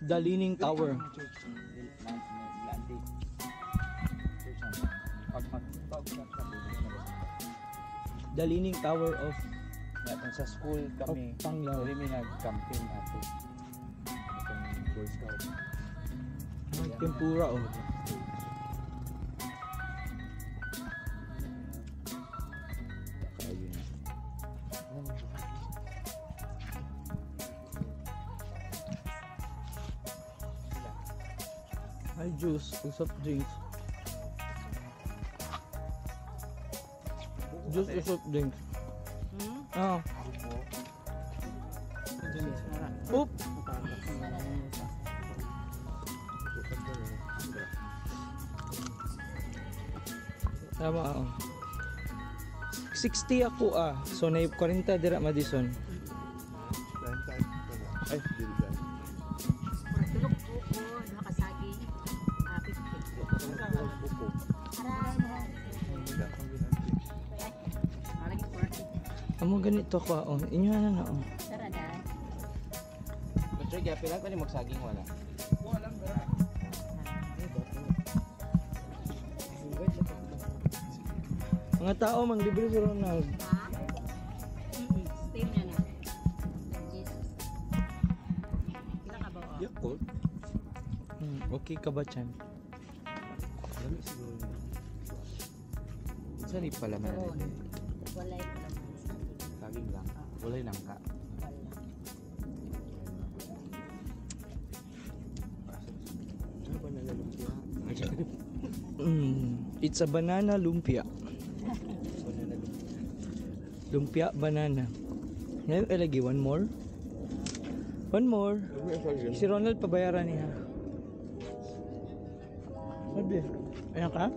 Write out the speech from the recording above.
The Leaning Tower. Landi. Church na. Pag pag pag The Leaning Tower of Nga, sa school of kami, Panglao. dili mi nag-camping ato. Itong Boy Scout. Ah, tempura oh. Kayo na. Ay, juice, ug soft drinks. Juice ug soft drinks. Ah. Oop! Tama oh. 60 ako ah. So na 40 dira Madison. Ay, dili ba? Tulog buko, duha ka saging, ah, 50. Ara, ara 40. Amo ganito ko ah. Oh. Inyo na na oh. Tara na. But Joy, pila pa ni magsaging wala? Mga tao manglibre si Ronald. Ha? Steam na na. Jesus. Pila ka ba? Oh? Yakult. Okay ka ba chan? Dami siguro na. Saan pala man? Turon. Walay pa naman saging. Saging lang. Walay langka. Wala. Ano ba nalalumpia? It's a banana lumpia. Banana lumpia. Lumpia banana. Ngayon ilagi one more. One more. Si Ronald pabayaran niya. Sabi. Ayan ka?